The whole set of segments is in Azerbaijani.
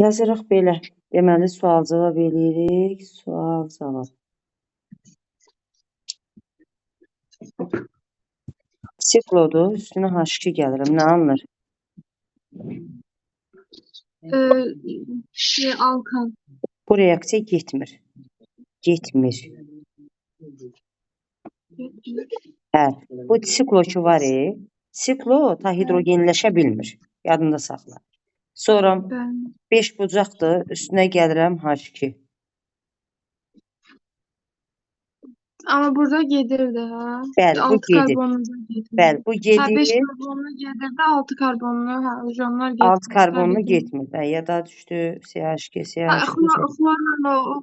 Yazırıq belə. Deməli, sual-cavab eləyirik. Sual-cavab. Siklodur. Üstünə H2 gəlirəm. Nə alınır? Şey, alkan. Bu reaksiya getmir. Getmir. Hə, bu siklo ki var, siklo ta hidrogenləşə bilmir. Yadında saxla. Sonra Bəli. 5 bucaqdır. Üstünə gəlirəm H2. Amma burada gedirdi, hə? Bəli, bu 6 gedir. karbonlu da getmir. Bəli, bu Hə, 5 gedir. karbonlu gedirdi, 6 karbonlu, hə, onlar 6 getmir. karbonlu Təbii ki. getmir. Hə, yada düşdü. CH2, Hə, CH2.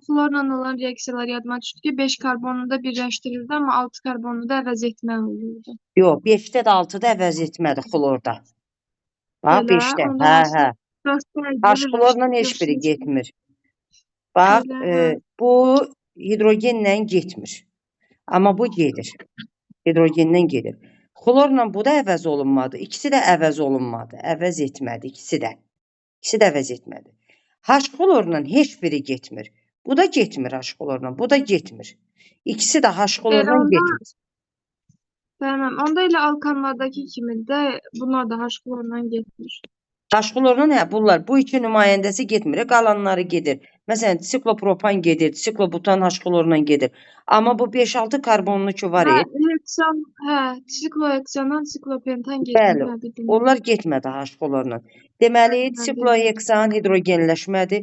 xlorla olan reaksiyalar yadıma düşdü ki, 5 karbonlu da birləşdirildi, amma 6 karbonlu da əvəz etmə olurdu. Yox, 5-də də 6-da əvəz etmədi xlorda. Bax, Elə, 5-də. onda Hə, hansı hə. rastlaydı, H xlorla heç biri getmir. Bax, Elə, hə. bu hidrogenlə getmir. Amma bu gedir. Hidrogenlə gedir. Xlorla bu da əvəz olunmadı. İkisi də əvəz olunmadı. Əvəz etmədi ikisi də. İkisi də əvəz etmədi. H xlorla heç biri getmir. Bu da getmir H xlorla, bu da getmir. İkisi də H xlorla onda getmir. Tamam. Onda elə alkanlardakı kimi də bunlar da H xlorla getmir. H xlorla hə, bunlar bu iki nümayəndəsi getmir, qalanları gedir. Məsələn, siklopropan gedir, siklobutan H xlorla gedir. Amma bu 5-6 karbonlu ki var, Hə, heksan, hə, sikloheksandan siklopentan getmir, bəli, hə, bildim. onlar getmədi H xlorla. Deməli, Hə, bildim. sikloheksan hidrogenləşmədi.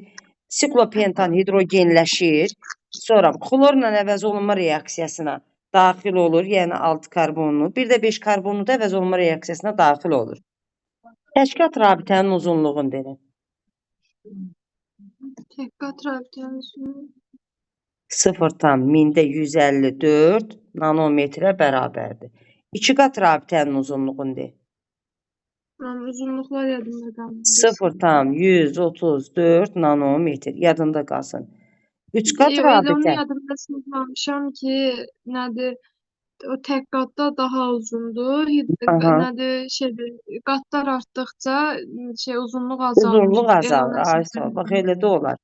Siklopentan hidrogenləşir. Sonra xlorla əvəz olunma reaksiyasına daxil olur, yəni 6 karbonlu. Bir də 5 karbonlu da əvəz olunma reaksiyasına daxil olur. Təşkilat rabitənin uzunluğunu dedim. Tək rabitənin uzunluğu. 0,154 nanometrə bərabərdir. İki qat rabitənin uzunluğunu de. Uzunluqlar yadımda qalmadı. 0,134 nanometr. Yadında qalsın. Üç qat Yox, elə onu rabitə. yadımda saxlamışam ki, nədir, o tək qatda daha uzundur. Nədir, şeydir, qatlar artdıqca şey uzunluq azalır. Uzunluq Elə azalır. onu Ay, sağ ol. Bax, elə də olar.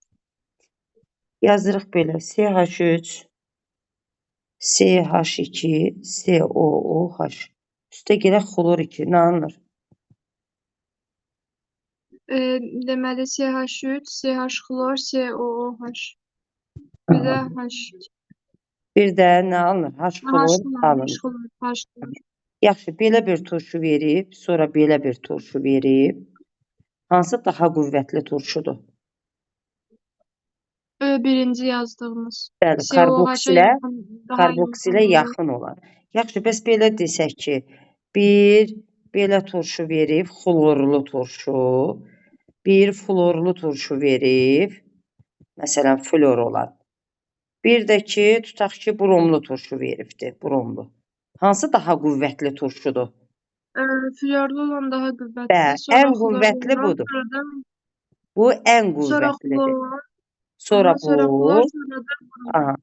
Yazırıq belə. CH3, CH2, COOH. Üstə gələk xlor 2. Nə alınır? Deməli CH3, CH xlor, COOH. Bir də H. Bir də nə alınır? H H xlor xlor, H alınır. xlor, H xlor. Yaxşı, belə bir turşu verib, sonra belə bir turşu verib. Hansı daha qüvvətli turşudur? Birinci yazdığımız. Bəli, COH-a karboksilə, yaxın, daha karboksilə yaxın. yaxın olan. Yaxşı, bəs belə desək ki, bir belə turşu verib, xlorlu turşu, bir florlu turşu verib, məsələn, flor olan. Bir də ki, tutaq ki, bromlu turşu veribdir, bromlu. Hansı daha qüvvətli turşudur? Florlu olan daha qüvvətlidir. Bəli, Sonra ən xlorlu qüvvətli olan, budur. sonra da Bu ən sonra qüvvətlidir. xlor, Sonra sonra bu, xlor, sonra da brom. aha.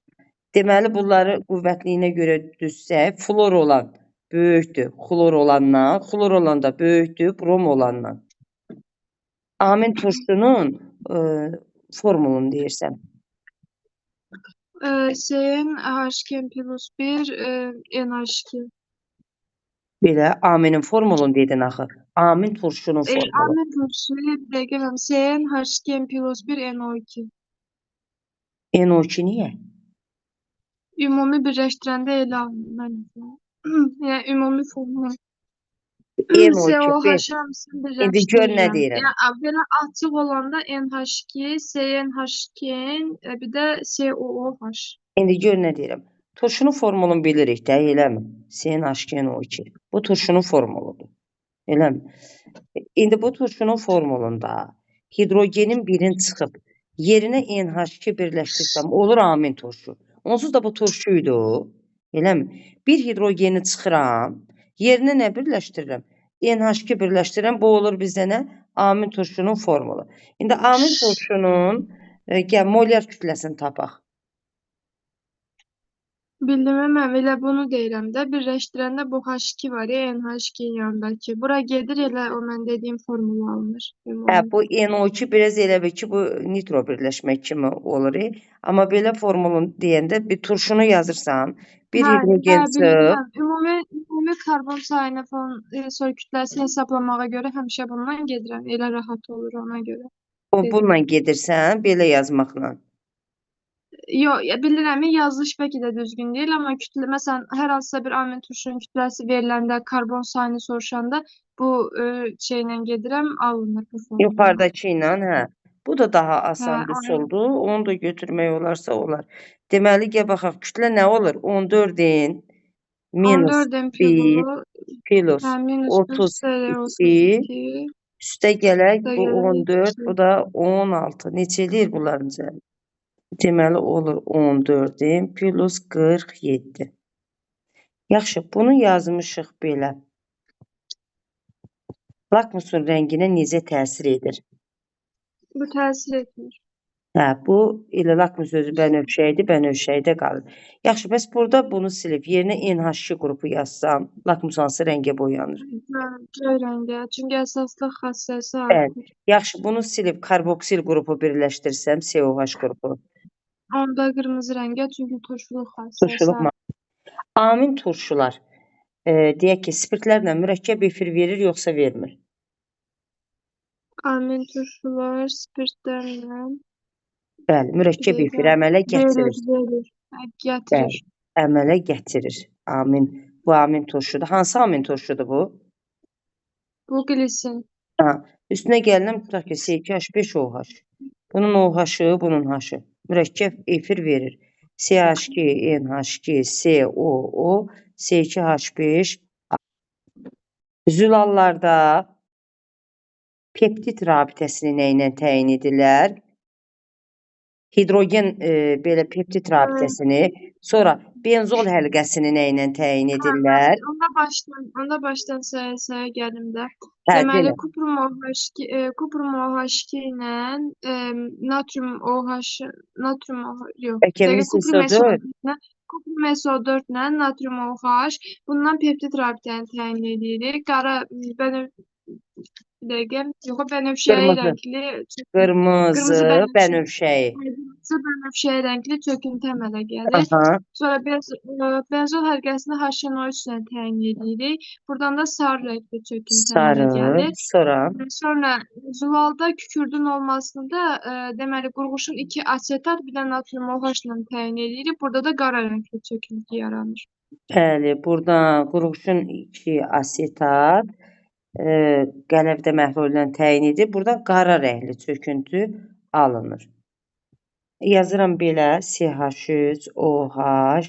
Deməli, bunları qüvvətliyinə görə düzsək, flor olan böyükdür xlor olandan, xlor olan da böyükdür brom olandan. Amin turşunun formulunu deyirsən. CN H2 plus 1 NH2. Belə aminin formulunu dedin axı. Amin turşunun formulu. Amin turşu, bir dəqiqə mənim. CN H2 plus 1 NO2. NO2 niyə? Ümumi birləşdirəndə elə alınır. Yəni ümumi formul. NO2 COH hamısını İndi gör nə birləşdirirəm. deyirəm. Yəni belə açıq olanda NH2, CNH2N, bir də COOH. İndi gör nə deyirəm. Turşunun formulunu bilirik də, eləmi? CnH2NO2. Bu turşunun formuludur. Eləmi? İndi bu turşunun formulunda hidrogenin birini çıxıb yerinə NH2 birləşdirsəm olur amin turşu. Onsuz da bu turşuydu. Eləmi? Bir hidrogeni çıxıram, yerinə nə birləşdirirəm? NH2 birləşdirirəm. Bu olur bizdə nə? Amin turşunun formulu. İndi amin turşunun gəl molyar kütləsini tapaq. Bildim, mən elə bunu deyirəm də. Birləşdirəndə bu H2 var ya, NH2-nin yanındakı. Bura gedir, elə o mən dediyim formula alınır. Hə, Ümumi. bu NO2 biraz elə bil ki, bu nitro birləşmə kimi olur. Amma belə formulun deyəndə bir turşunu yazırsan, bir Hə, hə, hidrogen çıx, bilirəm. Ümumi karbon sayını falan, sonra kütləsini hesablamağa görə həmişə bundan gedirəm. Elə rahat olur ona görə o dedim. bununla gedirsən, belə yazmaqla. Yox, ya bilirəm, yazılış bəlkə də düzgün deyil, amma kütlə, məsələn, hər hansısa bir amin turşunun kütləsi veriləndə karbon sayını soruşanda bu şeylə gedirəm, alınır bu formulla. Yuxarıdakı ilə, hə. Bu da daha Hə, asan aynen. üsuldur. Onu da götürmək olarsa olar. Deməli, gəl baxaq, kütlə nə olur? 14-in minus 14 M 1 pivolu, plus hə, minus 1 üstə 32 32, üstə gələk, üstə bu gələk 14, 2. bu da 16. Neçə eləyir bunların cəmi? Deməli, olur 14-in plus 47. Yaxşı, bunu yazmışıq belə. Lakmusun rənginə necə təsir edir? Bu təsir etmir. Hə, bu elə lakmus özü bənövşəydir, bənövşəydə qalır. Yaxşı, bəs burada bunu silib yerinə NH2 qrupu yazsam, lakmus hansı rəngə boyanır? Göy rəngə, çünki əsaslıq xassəsi Bəli. artır. Yaxşı, bunu silib karboksil qrupu birləşdirsəm, COH qrupu. Onda qırmızı rəngə, çünki turşuluq xassəsi Turşuluq artır. Amin turşular, deyək ki, spirtlərlə mürəkkəb efir verir yoxsa vermir? Amin turşular spirtlərlə. Bəli, mürəkkəb efir əmələ gətirir. Verir, verir. Hə, gətirir. Bəli, əmələ gətirir. Amin. Bu amin turşudur. Hansı amin turşudur bu? Bu glisin. Ha, üstünə gəlirəm, tutaq ki, C2H5OH. Bunun OH-ı, bunun H-ı. Mürəkkəb efir verir. CH2, NH2, COO, C2H5. Zülallarda peptid rabitəsini nə ilə təyin edirlər? Hidrogen belə peptid rabitəsini, sonra benzol həlqəsini nə ilə təyin edirlər? Onda başdan saya-saya gəlim də. Hə, Deməli, denə. kuprum OH2, kuprum OH2 ilə natrium OH, natrium OH, yox, Bəlkə bir dəqiqə, mis kuprum SO4. SO4 ilə, kuprum SO4 ilə natrium OH, bundan peptid rabitəni təyin edirik. Qara, bir dəqiqə, yox, bənövşəyi Qırmızı. rəngli Qırmızı qırmızı bənövşəyi. Qırmızı bənövşəyi rəngli çöküntü əmələ gəlir. Aha. Sonra benzol həlqəsini HNO3 ilə təyin edirik. Buradan da sarı rəngli çöküntü əmələ Sarı, gəlir. sonra? Sonra zulalda kükürdün olmasını da, deməli, qurğuşun 2 asetat, bir də natrium OH ilə təyin edirik. Burada da qara rəngli çöküntü yaranır. Bəli, buradan qurğuşun 2 asetat, qələvdə məhlullə təyin edir. Buradan qara rəngli çöküntü alınır. Yazıram belə CH3, OH,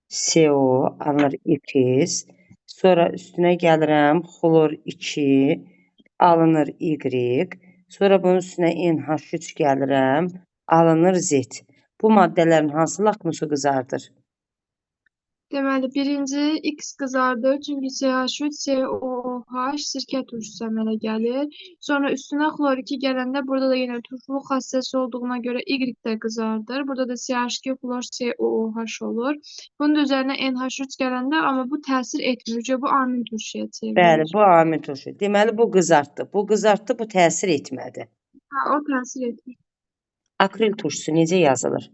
CO alınır X. Sonra üstünə gəlirəm xlor 2 alınır Y. Sonra bunun üstünə NH3 gəlirəm, alınır Z. Bu maddələrin hansı lakmusu qızardır? Deməli, birinci X qızardır, çünki CH3, COOH sirkə turşusu əmələ gəlir. Sonra üstünə xlor 2 gələndə burada da yenə turşuluq xassəsi olduğuna görə Y də qızardır. Burada da CH2 xlor COOH olur. Bunun da üzərinə NH3 gələndə, amma bu təsir etmir. Çünki bu amin turşuya çevrilir. Bəli, bu amin turşu. Deməli, bu qızartdı. Bu qızartdı, bu təsir etmədi. Ha, o təsir etmir. Akril turşusu necə yazılır?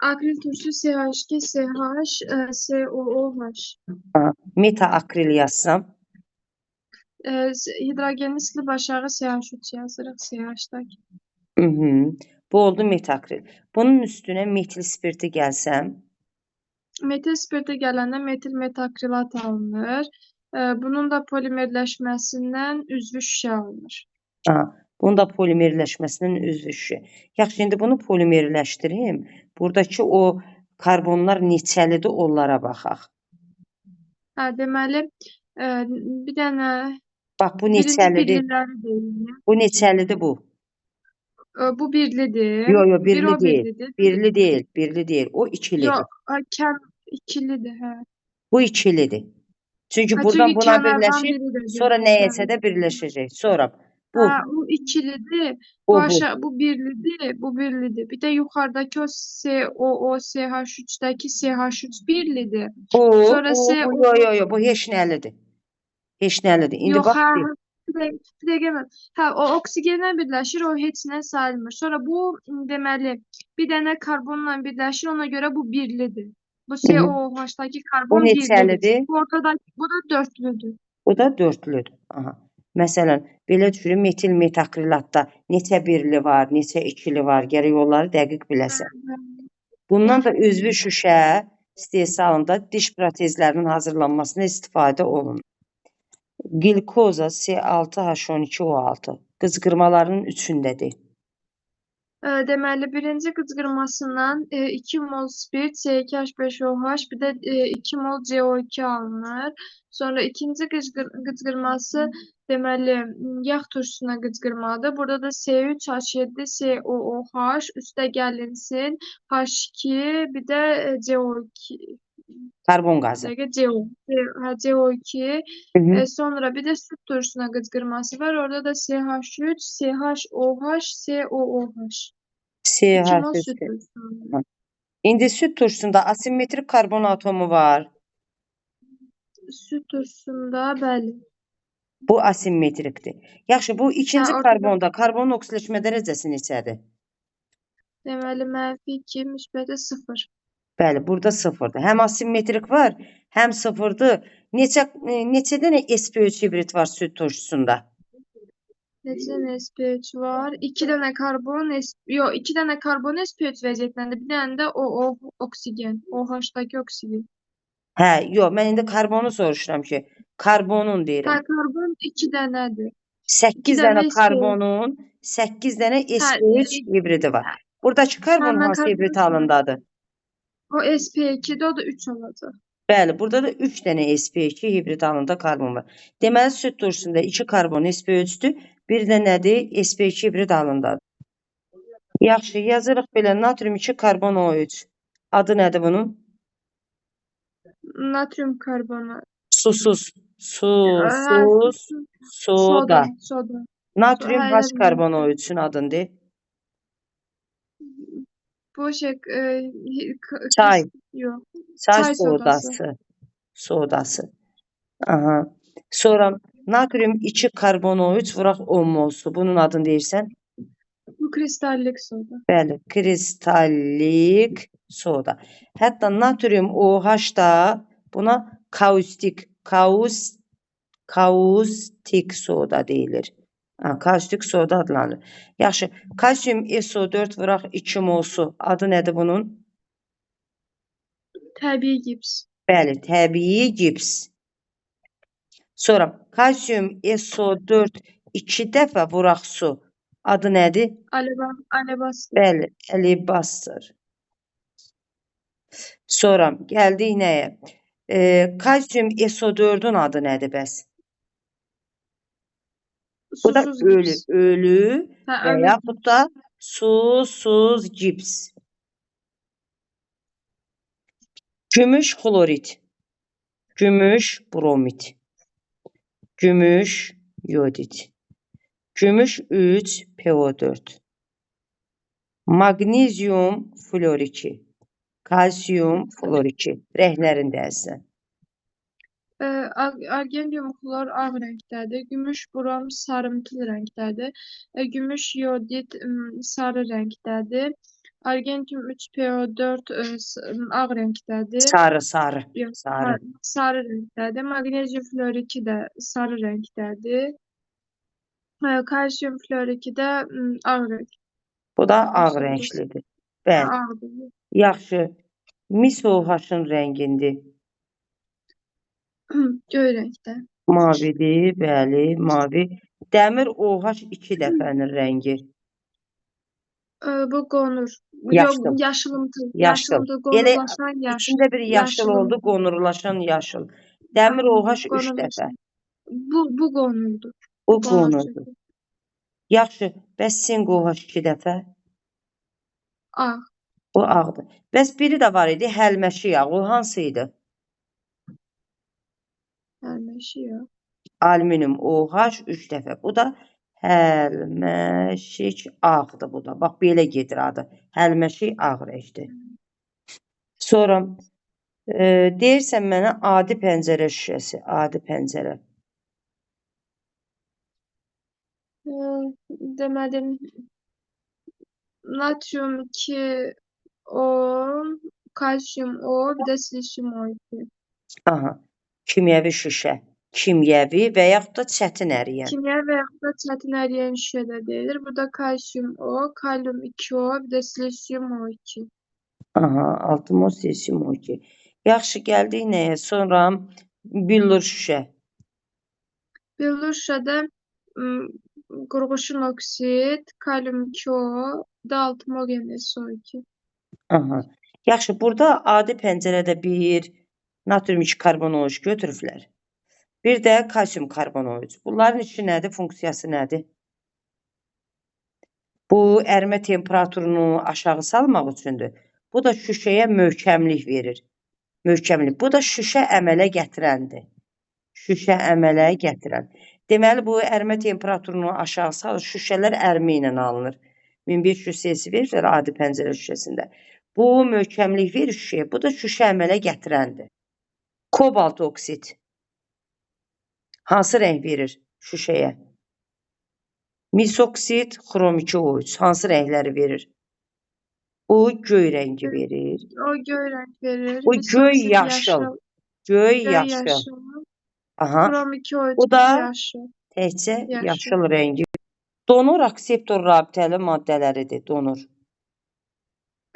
Akril turşusu CH2, CH, COOH. Ha, meta-akril yazsam? Hidrogeni silib aşağı CH3 yazırıq, CH-dakı. Bu oldu metakril. Bunun üstünə metil spirti gəlsəm? Metil spirti gələndə metil metakrilat alınır. Bunun da polimerləşməsindən üzvü şüşə alınır. Ha, bunun da polimerləşməsindən üzvü şüşə. Yaxşı, indi bunu polimerləşdirim. Buradakı o karbonlar neçəlidir, onlara baxaq. Hə, deməli, bir dənə Bax, bu birinci neçəlidir? birliləri deyim. Bu neçəlidir bu? Bu birlidir. Yox, yox, Bir birli o deyil. birlidir. Birli deyil, birli deyil. O ikilidir. Yox, kəm ikilidir, hə. Bu ikilidir. Çünki Ha, buradan çünki buna kənardan birləşir, biri də sonra birləşər. nəyəsə də birləşəcək. Sonra Bu, Hə, o ikilidir. bu, Bu bu. aşağı, bu birlidir, bu birlidir. Bir də yuxarıdakı o COOCH3-dəki CH3 birlidir. Bu, Sonra bu, C bu, O yo, yo, yo, bu heç nəlidir. Heç nəlidir. İndi Yox, bax, hə, hə. Bir dəqiqə mən. Hə, o oksigenlə birləşir, o heç nə sayılmır. Sonra bu deməli, bir dənə karbonla birləşir, ona görə bu birlidir. Bu COOH-dakı Bu karbon birlidir. neçəlidir? Bu ortadakı, bu da dörtlüdür. Bu da dörtlüdür. Aha. Məsələn, belə düşünün, metil metakrilatda neçə birli var, neçə ikili var, gərək onları dəqiq biləsən. Bundan da üzvü şüşə istehsalında diş protezlərinin hazırlanmasına istifadə olunur. Qlikoza C6H12O6 qızqırmalarının üçündədir. Deməli, birinci qıcqırmasından 2 mol spirt, C2H5OH, bir də 2 mol CO2 alınır. Sonra ikinci qıcqırması, deməli, yağ turşusuna qıcqırmadır. Burada da C3H7 COOH üstə gəlinsin, H2, bir də CO2. Karbon qazı. Bir dəqiqə, CO, hə, CO2. Hı -hı. Sonra bir də süd turşusuna qıcqırması var. Orada da CH3, CHOH, COOH. 2 mol CH3. süd turşusu. İndi süd turşusunda asimetrik karbon atomu var. Süd turşusunda, bəli. Bu asimetrikdir. Yaxşı, bu ikinci Hə, ortada karbonda karbonun oksileşmə dərəcəsi neçədir? Deməli, mənfi 2, müsbəti 0. Bəli, burada 0-dır. Həm asimetrik var, həm 0-dır. Neçə dənə sp3 hibrid var süd turşusunda? Neçə dənə sp3 var? 2 dənə karbon, S, yox, 2 dənə karbon sp3 vəziyyətində, bir dənə də O oksigen, OH-dakı oksigen. Hə, yox, mən indi karbonu soruşuram ki, karbonun deyirəm. Hə, karbon 2 dənədir. 8 2 dənə dənə SP3. karbonun 8 dənə Hə, sp3 hibridi var. Buradakı karbon Hə, mən hansı hibrid karbonu halındadır? O sp2-də, o da 3 olacaq. Bəli, burada da 3 dənə sp2 hibrid halında karbon var. Deməli, süd turşusunda 2 karbon sp3-dür, bir də nədir? sp2 hibrid halındadır. Yaxşı, yazırıq belə natrium 2 karbon O3. Adı nədir bunun? Natrium karbonat. Susuz. Susuz. Soda. Soda. Soda. Natrium Hə, H elə karbon O3-ün adını de. Bu şey, Çay. Yox. Çay Çay sodası. sodası. Sodası. Aha. Sonra natrium 2 karbon O3 vuraq 10 mol su. Bunun adını deyirsən? Bu kristallik soda. Bəli, kristallik soda. Hətta natrium OH da buna kaustik soda deyilir. Ha, kaustik soda adlanır. Yaxşı, kalsium SO4 vuraq 2 mol su. Adı nədir bunun? Təbii gips. Bəli, təbii gips. Sonra kalsium SO4 2 dəfə vuraq su. Adı nədir? Alebastır. Bəli, alebastır. Sonra gəldik nəyə? Kalsium SO4-ün adı nədir bəs? Bu da Susuz ölü, gips. ölü Hə, və ölü yaxud gips. da susuz gips. Gümüş xlorid, gümüş bromid, gümüş yodid, gümüş 3 PO4, maqnezium flor 2, kalsium flor 2. Rənglərində əzizəm. Argendium xlor ağ rəngdədir, gümüş brom sarımtıl rəngdədir, gümüş yodid sarı rəngdədir, argentium 3 PO4 ağ rəngdədir. Sarı, sarı, Yox, sarı. Sarı rəngdədir. Maqnezium flor 2 də sarı rəngdədir. Kalsium flor 2 də ağ rəng. Bu da ağ Sarı. rənglidir. Bəli. Ağdır. Yaxşı. Mis OH-ın rəngindir. Göy rəngdə. Mavidir, bəli, mavi. Dəmir OH 2 dəfənin rəngi. Bu qonur. Yaşıl. Yox, yaşılımtıl. Yaşıl. Yaşılımtıl, Elə qonurlaşan yaşıl. içində bir yaşıl oldu, Yaşılımtıl. qonurlaşan yaşıl. Dəmir OH 3 dəfə. Qonurlaşan. Bu qonurdur. Bu Bu qonur qonurdur. çünki. Yaxşı, bəs sink OH 2 dəfə? Ağ. Bu ağdır. Bəs biri də var idi, həlməşi yağı. O hansı idi? Həlməşi yağı. Alüminium OH 3 dəfə. Bu da Həlməşik ağdır bu da. Bax, belə gedir adı. Həlməşik ağ rəngdir. Sonra deyirsən mənə adi pəncərə şüşəsi. Adi pəncərə. Deməli, natrium 2O, kalsium O, bir də silisium O2. Aha. Kimyəvi şüşə. Kimyəvi və yaxud da çətin əriyən. Kimya və yaxud da çətin əriyən şüşə də deyilir. Burada kalsium O, kalium 2O, bir də silisium O2. Aha, 6 O, silisium O2. Yaxşı, gəldik nəyə? Sonra billur şüşə. Billur şüşədə qurğuşun oksid, kalium 2O, bir də 6 mol yəni SO2. Aha. Yaxşı, burada adi pəncərədə bir natrium 2 karbon O3 götürüblər. Bir də kalsium karbon O3. Bunların işi nədir? Funksiyası nədir? Bu ərimə temperaturunu aşağı salmaq üçündür. Bu da şüşəyə möhkəmlik verir. Möhkəmlik. Bu da şüşə əmələ gətirəndir. Şüşə əmələ gətirən. Deməli, bu ərimə temperaturunu aşağı salır. Şüşələr ərimə ilə alınır. 1500 Selsi verirlər adi pəncərə şüşəsində. Bu möhkəmlik verir şüşəyə. Bu da şüşə əmələ gətirəndir. Kobalt oksid. Hansı rəng verir şüşəyə? Mis oksid, xrom 2O3. Hansı rəngləri verir? Bu göy rəngi verir. O göy rəng verir. Bu Mis göy oksid yaşıl. Göy Göy yaşıl. yaşıl. Aha. Xrom 2O3 Bu da yaşıl. təkcə Yaşıl. yaşıl rəngi. Donor akseptor rabitəli maddələridir. Donor.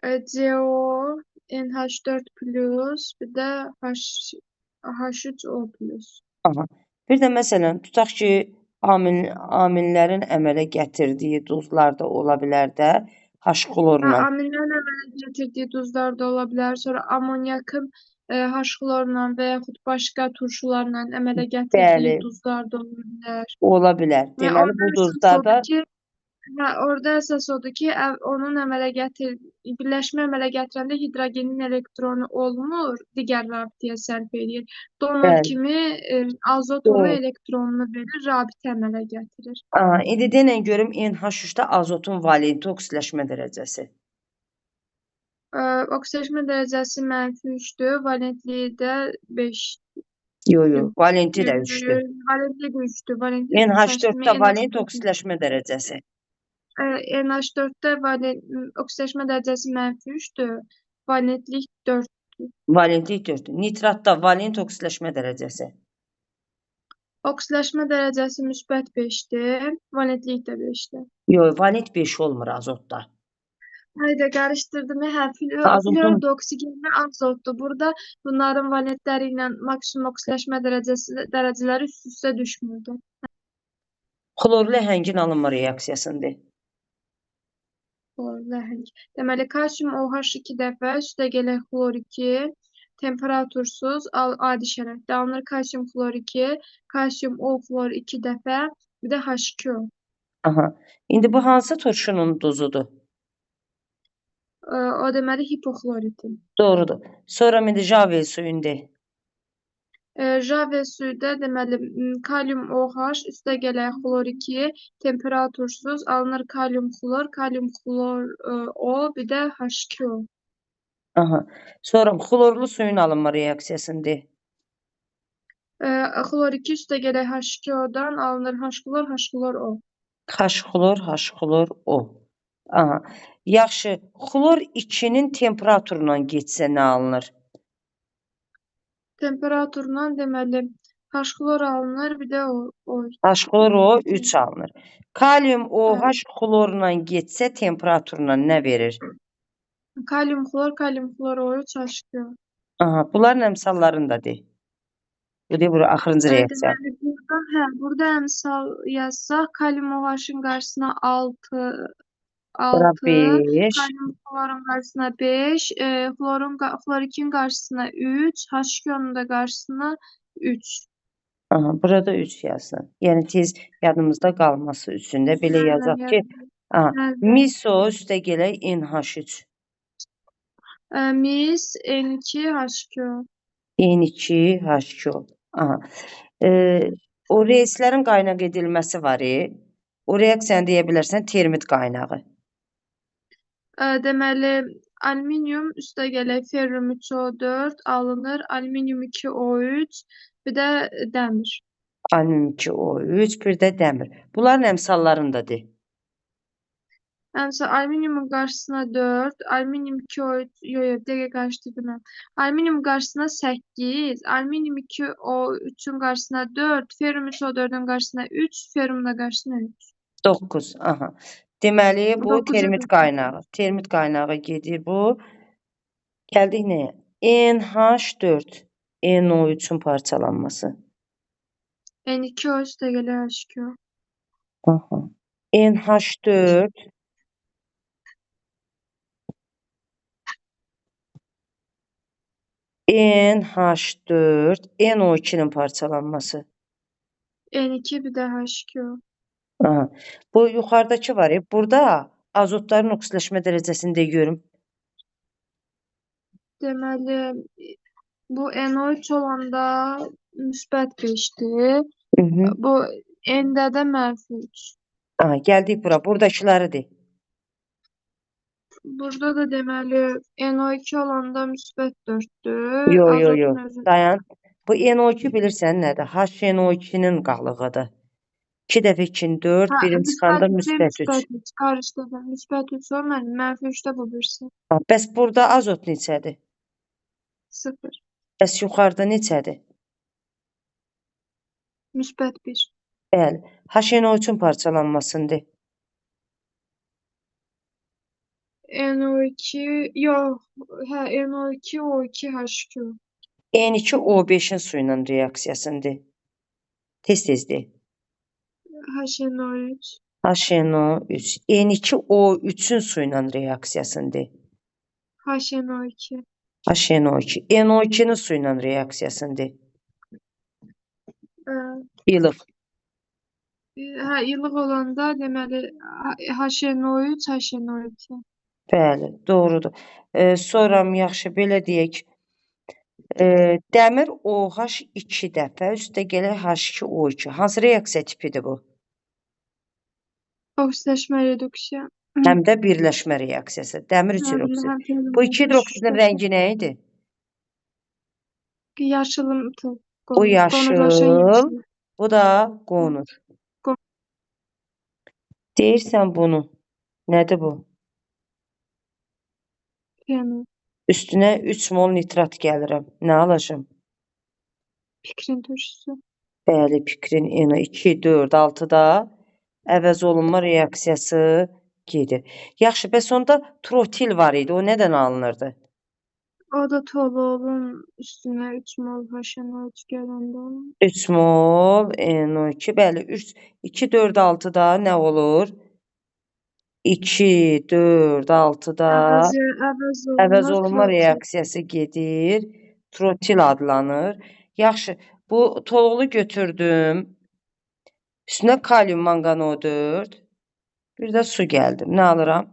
CO, NH4+, bir də H, H3O+. Aha. Bir də məsələn, tutaq ki, amillərin əmələ gətirdiyi duzlar da ola bilər də H xlorla. Aminlərin əmələ gətirdiyi duzlar da ola bilər. Sonra amonyakın H xlorla və yaxud başqa turşularla əmələ gətirdiyi Bəli. duzlar da ola bilər. Ola bilər. Və Deməli, orada bu əsas odur duzlarda ki, orada əsas odur ki, onun əmələ gətir birləşmə əmələ gətirəndə hidrogenin elektronu olmur, digər rabitəyə sərf eləyir. Donor Bəli. kimi azot ona Doğru. elektronunu verir, rabitə əmələ gətirir. Aha, indi denən görüm NH3-də azotun valenti oksidləşmə dərəcəsi. Oksidləşmə dərəcəsi -3-dür, valentliyi də 5. Yo, yo, valenti də 3-dür. Valentliyi də 3-dür. Valentliyi NH4-də valent oksidləşmə dərəcəsi. NH4-də oksidləşmə dərəcəsi -3-dür, valentlik 4-dür. Valentlik 4-dür. Nitratda valent oksidləşmə dərəcəsi. Oksidləşmə dərəcəsi müsbət 5-dir, valentlik də 5-dir. Yo, valent 5 olmur azotda. Hayda, qarışdırdım. Hə, Azotun flor da oksigenli azotdur. Burada bunların valentləri ilə maksimum oksidləşmə dərəcələri üst-üstə düşmürdü. Xlorlu əhəngin alınma reaksiyasındır. Xlorlu əhəng. Deməli, kalsium OH 2 dəfə, üstə gələk xlor 2, temperatursuz, adi şəraitdə alınır kalsium xlor 2, kalsium O xlor 2 dəfə, bir də H2O. Aha. İndi bu hansı turşunun duzudur? O deməli hipoxloritin. Doğrudur. Sonra indi Javel suyundur. Javel suyu da deməli kalium OH, üstə gələk xlor 2, temperatursuz alınır kalium xlor, kalium xlor O, bir də H2O. Aha. Sonra xlorlu suyun alınma reaksiyasındır. Xlor 2 üstə gələk H2O-dan alınır H xlor, H xlor O. H xlor, H xlor O. Aha. Yaxşı, xlor 2-nin temperaturla getsə nə alınır? Temperaturla deməli H xlor alınır, bir də O. H xlor O 3 alınır. Kalium OH Bəli. xlorla getsə temperaturla nə verir? Kalium xlor, kalium xlor O3 H2O. Aha, bunların əmsallarını da de. Bu de, bura axırıncı reaksiya. Deməli burada əmsal yazsaq, kalium OH-ın qarşısına 6, Bura 6, 5. kalium xlorun qarşısına 5, xlor 2-nin qarşısına 3, H2-onun da qarşısına 3. Aha, burada 3 yazsın. Yəni tez yadımızda qalması üçün də belə yazaq ki, aha, miso üstə gələk NH3. Mis N2 H2O. N2 H2O. Aha. O reyslərin qaynaq edilməsi var. O reaksiyanı deyə bilərsən termit qaynağı. Deməli, alüminium üstə gələk ferrum 3O4 alınır, alüminium 2O3, bir də dəmir. Alüminium 2O3, bir də dəmir. Bunların əmsallarını da de. Əmsal alüminiumun qarşısına 4, alüminium 2O3, yox, yox, bir dəqiqə qarışdırdım mən. Alüminium qarşısına 8, alüminium 2O3-ün qarşısına 4, ferrum 3O4-ün qarşısına 3, ferrumun da qarşısına 3. 9. Aha. Deməli, bu 9-a termit 9. qaynağı. Termit qaynağı gedir bu. Gəldik nəyə? NH4, NO3-ün parçalanması. N2O üstə gəlir H2O. Aha. NH4 NH4 NO2-nin parçalanması. N2 bir də H2O. Aha. Bu yuxarıdakı var. Burada azotların oksiləşmə dərəcəsini də görüm. Deməli, bu NO3 olanda müsbət 5-dir. Bu N-də də mənfi 3. Aha, gəldik bura. Buradakıları de. Burada da deməli NO2 olanda müsbət 4-dür. Yo, yo, yo. Azotun özü Dayan. Bu NO2 bilirsən nədir? HNO2-nin qalığıdır. 2 dəfə 2-nin 4, Hə, birin çıxanda müsbət 3-ə müsbət 3. müsbət 3 qarışdırdım. Müsbət 3 o mənim, mənfi 3 də bu birisi. Ha, bəs burada azot neçədir? 0. Bəs yuxarıda neçədir? Müsbət 1. Bəli. HNO3-ün parçalanmasını de. NO2 yox, hə NO2 O2 H2O. N2O5-in su ilə reaksiyasını de. Tez-tez de. HNO3. HNO3. N2O3-ün su ilə reaksiyasını de. HNO2. HNO2. NO2-nin su ilə reaksiyasını de. İlıq. Hə, ilıq olanda deməli HNO3, HNO2. Bəli, doğrudur. Sonra yaxşı belə deyək. Dəmir OH 2 dəfə, üstə gələk H2O2. Hansı reaksiya tipidir bu? Oksidaşma reduksiya. Həm də birləşmə reaksiyası. Dəmir 3 Həm, hidroksid. həm Bu iki hidroksidin rəngi nə idi? Yaşılımtıl. Bu Qonurlaşan yaşıl, yaşıl. bu da qonur. Deyirsən bunu. Nədir bu? Fenol. Üstünə 3 mol nitrat gəlirəm. Nə alacağam? Pikrin turşusu. Bəli, pikrin NO 2, 4, 6-da əvəz olunma reaksiyası gedir. Yaxşı, bəs onda trotil var idi. O nədən alınırdı? O da toluolun üstünə 3 mol HNO3 gələndə. 3 mol NO2. Bəli, 3, 2, 4, 6-da nə olur? 2, 4, 6-da Əvəz əvəz olunur olunma trotil. reaksiyası gedir. Trotil adlanır. Yaxşı, bu toluolu götürdüm. Üstünə kalium manqan O4. Bir də su gəldim. Nə alıram?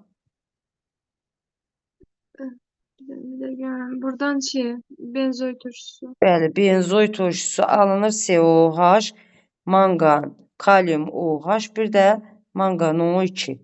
Bir dəqiqə. Buradan şey, benzoy turşusu. Bəli, benzoy turşusu alınır. COH, manqan, kalium OH, bir də manqan O2.